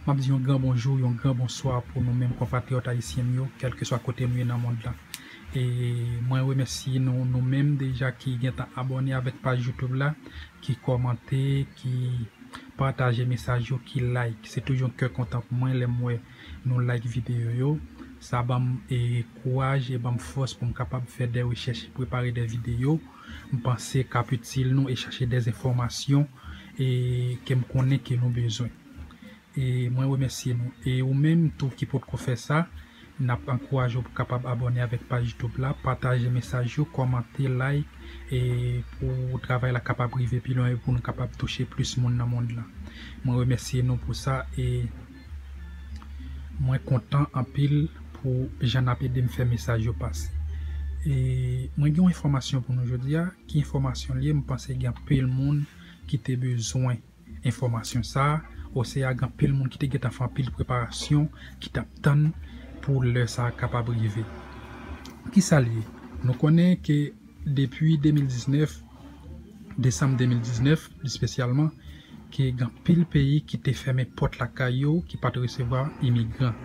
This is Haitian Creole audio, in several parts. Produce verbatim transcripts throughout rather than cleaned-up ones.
M ap di yon gran bonjou, yon gran bonswa pou nou menm konpatriyòt ayisyen m yo, kèlkeswa kote nou ye nan mond lan. E mwen remèsye nou, nou menm deja ki gentan abòne avèk paj YouTube la, ki kòmante, ki pataje mesaj yo, ki like. Se toujou yon kè kontan pou mwen lè m wè nou like videyo yo. Sa ban m, e, kouraj e ban m fòs pou m kapab fè de rechèch e prepare de videyo m panse k ap itil nou e chache de enfòmasyon, e, ke m konnen ke nou bezwen. E mwen remèsye nou. E ou menm tou ki potko fè sa, n ap ankouraje w pou kapab abòne avèk paj YouTube la, pataje mesaj yo, kòmante, like, e pou travay la kapab rive pi lwen e pou nou kapab touche plis moun nan mond lan. Mwen remèsye nou pou sa e mwen kontan anpil pou jan n ap ede m fè mesaj yo pase. E mwen gen yon enfòmasyon pou nou jodi a. Ki enfòmasyon l ye? M panse gen anpil moun ki te bezwen enfòmasyon sa a, oswa gen anpil moun ki te gentan fè anpil preparasyon, ki t ap tann pou lè sa a kapab rive. Kisa l ye? Nou konnen ke depi de mil diznèf, desanm de mil diznèf, plis espesyalman, ke gen anpil peyi ki te fèmen pòt lakay yo, ki pa t resevwa imigran.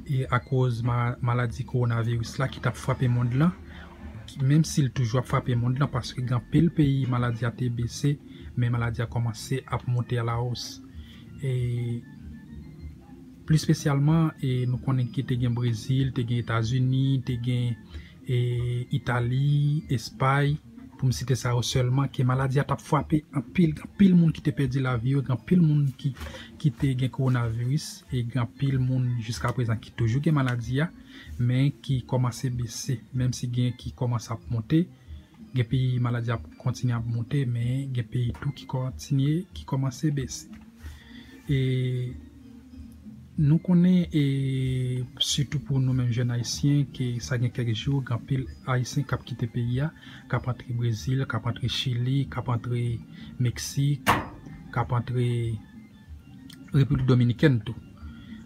E akoz ma-, maladi kowonaviris la ki t ap frape mond lan, ki, menm si l toujou ap frape mond lan, paske gen anpil peyi maladi a te bese, men maladi a kòmanse ap monte alawos. E plis espesyalman, e nou konnen ke te gen Brezil, te gen Etazini, te gen, e, Itali, Espay, pou m site sa yo sèlman, ke maladi a t ap frape anpil, gen anpil moun ki te pèdi lavi yo, gen anpil moun ki, ki te gen kowonaviris, e gen anpil moun jiska prezan ki toujou gen maladi a, men ki kòmanse bese, menm si gen ki kòmanse ap monte, gen peyi maladi a ap kontinye ap monte, men gen peyi tou ki kontinye, ki kòmanse bese. E nou konnen, e sitou pou nou menm jèn ayisyen, ke sa gen kèk jou, gen anpil ayisyen k ap kite peyi a, k ap antre Brezil, k ap antre Chili, k ap antre Meksik, k ap antre Repiblik Dominikèn tou.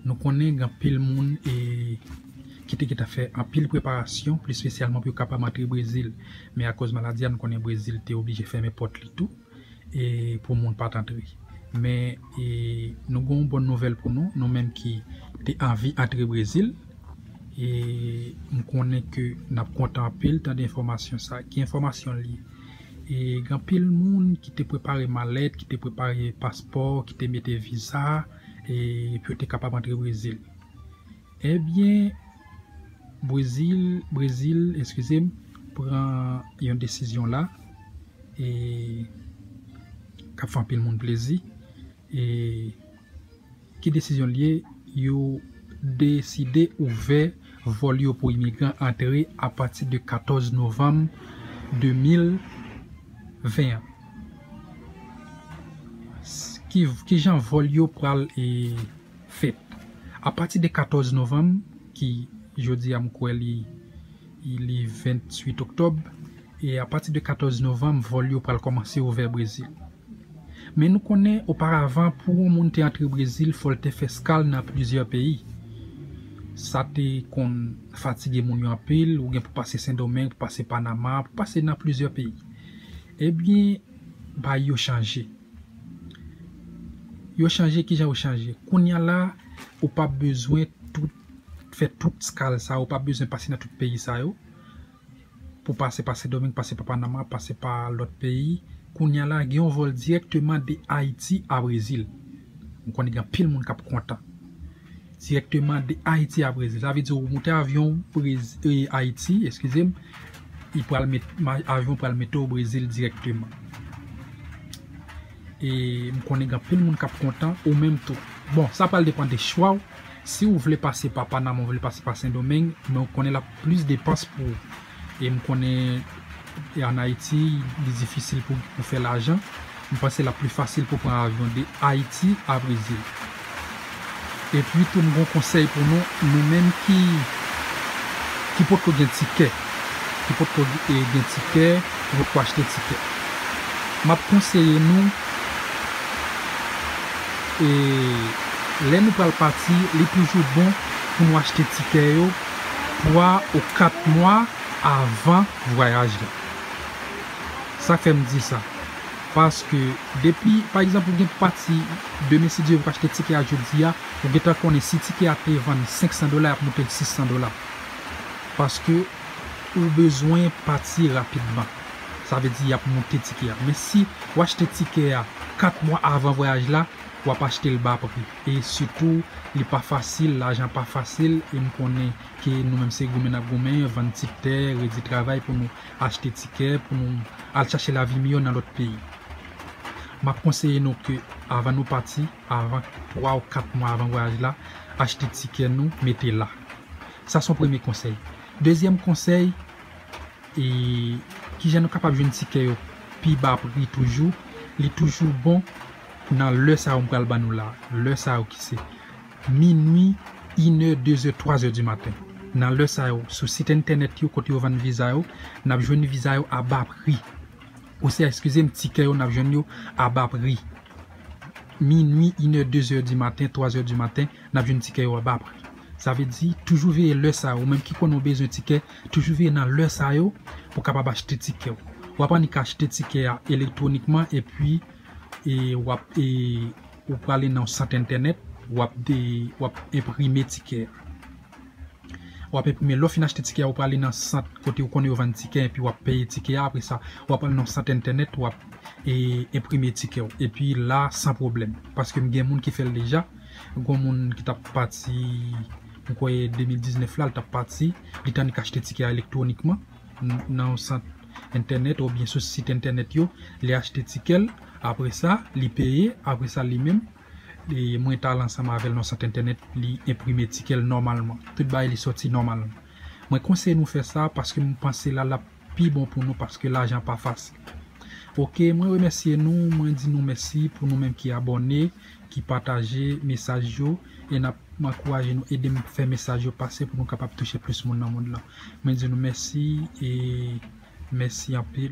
Nou konnen gen anpil moun, e, ki te gentan fè anpil preparasyon, plis espesyalman pou yo kapab antre Brezil. Men akoz maladi a, nou konnen Brezil te oblije fèmen pòt li tou, e, pou moun pa t antre. Men, e, nou gen yon bòn nouvèl pou nou, nou menm ki te anvi antre Brezil. E m konnen ke n ap kontan anpil tande enfòmasyon sa. Ki enfòmasyon l ye? E gen anpil moun ki te prepare malèt, ki te prepare paspò, ki te mete viza, e pou yo te kapab antre Brezil. Ebyen, Brezil, Brezil, eskize m, pran yon desizyon la, e k ap fè anpil moun plezi. E ki desizyon l ye? Yo deside ouvè vòl yo pou imigran antre apati de katòz novanm de mil ven an. S-, ki, ki jan vòl yo pral, e, fèt? Apati de katòz novanm, ki jodi a m kwè li, li venntuit oktòb, e apati de katòz novanm, vòl yo pral kòmanse ouvè Brezil. Men nou konnen oparavan, pou yon moun te antre Brezil, fò l te fè eskal nan plizyè peyi. Sa te konn fatige moun yo anpil, ou gen pou pase Sendomeng, pou pase Panama, pou pase nan plizyè peyi. Ebyen, bagay yo chanje. Yo chanje, kijan yo chanje? Kounye a la, ou p ap bezwen tout, fè tout eskal sa, ou p ap bezwen pase nan tout peyi sa yo. Pou pase pa Sendomeng, pase pa Panama, pase pa lòt peyi. Kounye a la, gen yon vòl dirèkteman de Ayiti a Brezil. M konnen gen anpil moun k ap kontan. Dirèkteman de Ayiti a Brezil. Sa vle di ou moute avyon Brez-, e, Ayiti, eskize m, li pral met, ma-, avyon pral mete w Brezil dirèkteman. E m konnen gen anpil moun k ap kontan, ou menm tou. Bon, sa pral depann de chwa w. Si w vle pase pa Panama, w vle pase pa Sendomeng, men w konnen l ap plis depans pou ou. E m konnen, e, ann Ayiti, li difisil pou, pou fè lajan. M panse l ap pli fasil pou pran avyon de Ayiti a Brezil. Epi tou, m gen yon konsèy pou nou, nou menm ki, ki potko gen tikè, ki potko, e, gen tikè, ki potko achte tikè. M ap konseye nou, e, lè nou pral pati, li toujou bon pou nou achte tikè yo twa ou kat mwa avan vwayaj la. Sa k fè m di sa? Paske depi, pa egzanp, ou gen pati, demen si Dye vle, ou achte tikè a jodi a, ou gentan konnen si tikè a te vann senk san dola, y ap moute l sis san dola. Paske ou bezwen pati rapidman. Sa vle di y ap moute tikè a. Men si ou achte tikè a kat mwa avan vwayaj la, w ap achte l ba pri. E sitou, li pa fasil, lajan pa fasil, e m konnen ke nou menm se goumen n ap goumen, vann ti tè, redi travay pou nou achte tikè, pou nou al chache lavi miyò nan lòt peyi. M ap konseye nou ke avan nou pati, avan twa ou kat mwa avan vwayaj la, achte tikè nou, mete la. Sa se yon premye konsèy. Dezyèm konsèy, e kijan nou kapab jwenn tikè yo pi ba pri toujou, li toujou bon nan lè sa yo m pral ban nou la. Lè sa yo ki se minui, inè, dezè, twazè di maten. Nan lè sa yo, sou sit entènèt yo, kote yo vann viza yo, n ap jwenn viza yo a ba pri. Oswa, eskize m, tikè yo, n ap jwenn yo a ba pri. Minui, inè, dezè di maten, twazè di maten, n ap jwenn tikè yo a ba pri. Sa vle di, toujou veye lè sa yo, ou menm ki konnen w bezwen tikè, toujou veye nan lè sa yo pou w kapab achte tikè w. W ap annik achte tikè a elektwonikman, epi e w ap, e, ou prale nan yon sant entènèt, w ap de, w ap enprime tikè a. W ap enprime, lè w fin achte tikè a, ou prale nan sant kote ou konnen yo vann tikè, epi w ap peye tikè a. Apre sa, w ap al nan sant entènèt, w ap, e, enprime tikè w. Epi la, san pwoblèm. Paske m gen moun ki fè l deja. Gon moun ki t ap pati, m kwè de mil diznèf la, l t ap pati. Li t annik achte tikè a elektwonikman n-, nan yon sant entènèt oubyen sou sit entènèt yo. Li achte tikè l. Apre sa, li peye. Apre sa, li menm, e, mwen t al ansanm avè l nan sant entènèt, li enprime tikè l nòmalman. Tout bagay li sòti nòmalman. Mwen konseye nou fè sa paske m panse la l ap pi bon pou nou paske lajan pa fasil. Oke, mwen remèsye nou, mwen di nou mèsi pou nou menm ki abòne, ki pataje mesaj yo, e n ap ankouraje nou, ede m fè mesaj yo pase pou nou kapab touche plis moun nan mond lan. Mwen di nou mèsi, e mèsi anpil.